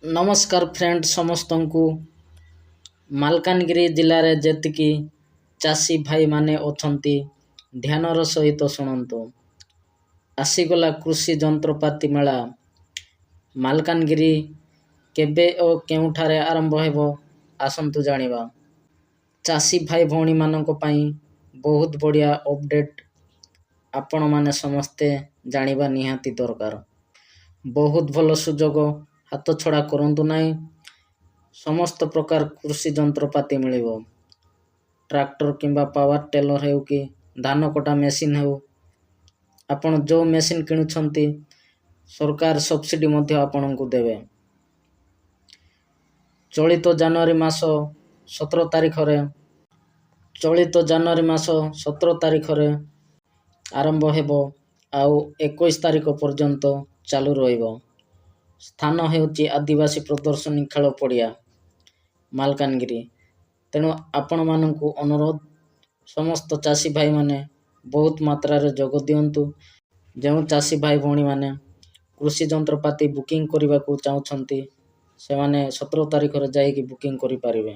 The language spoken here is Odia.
ନମସ୍କାର ଫ୍ରେଣ୍ଡ ସମସ୍ତଙ୍କୁ। ମାଲକାନଗିରି ଜିଲ୍ଲାରେ ଯେତିକି ଚାଷୀ ଭାଇମାନେ ଅଛନ୍ତି, ଧ୍ୟାନର ସହିତ ଶୁଣନ୍ତୁ। ଆସିଗଲା କୃଷି ଯନ୍ତ୍ରପାତି ମେଳା ମାଲକାନଗିରି। କେବେ ଓ କେଉଁଠାରେ ଆରମ୍ଭ ହେବ, ଆସନ୍ତୁ ଜାଣିବା। ଚାଷୀ ଭାଇ ଭଉଣୀମାନଙ୍କ ପାଇଁ ବହୁତ ବଢ଼ିଆ ଅପଡ଼େଟ୍, ଆପଣମାନେ ସମସ୍ତେ ଜାଣିବା ନିହାତି ଦରକାର। ବହୁତ ଭଲ ସୁଯୋଗ, ହାତ ଛଡ଼ା କରନ୍ତୁ ନାହିଁ। ସମସ୍ତ ପ୍ରକାର କୃଷି ଯନ୍ତ୍ରପାତି ମିଳିବ। ଟ୍ରାକ୍ଟର କିମ୍ବା ପାୱାର ଟିଲର ହେଉ କି ଧାନ କଟା ମେସିନ୍ ହେଉ, ଆପଣ ଯେଉଁ ମେସିନ୍ କିଣୁଛନ୍ତି, ସରକାର ସବସିଡ଼ି ମଧ୍ୟ ଆପଣଙ୍କୁ ଦେବେ। ଚଳିତ ଜାନୁଆରୀ ମାସ 17 ତାରିଖରେ, ଚଳିତ ଜାନୁଆରୀ ମାସ 17 ତାରିଖରେ ଆରମ୍ଭ ହେବ ଆଉ 21 ତାରିଖ ପର୍ଯ୍ୟନ୍ତ ଚାଲୁ ରହିବ। ସ୍ଥାନ ହେଉଛି ଆଦିବାସୀ ପ୍ରଦର୍ଶନୀ ଖେଳ ପଡ଼ିଆ, ମାଲକାନଗିରି। ତେଣୁ ଆପଣମାନଙ୍କୁ ଅନୁରୋଧ, ସମସ୍ତ ଚାଷୀ ଭାଇମାନେ ବହୁତ ମାତ୍ରାରେ ଯୋଗ ଦିଅନ୍ତୁ। ଯେଉଁ ଚାଷୀ ଭାଇ ଭଉଣୀମାନେ କୃଷି ଯନ୍ତ୍ରପାତି ବୁକିଂ କରିବାକୁ ଚାହୁଁଛନ୍ତି, ସେମାନେ 17 ତାରିଖରେ ଯାଇକି ବୁକିଂ କରିପାରିବେ।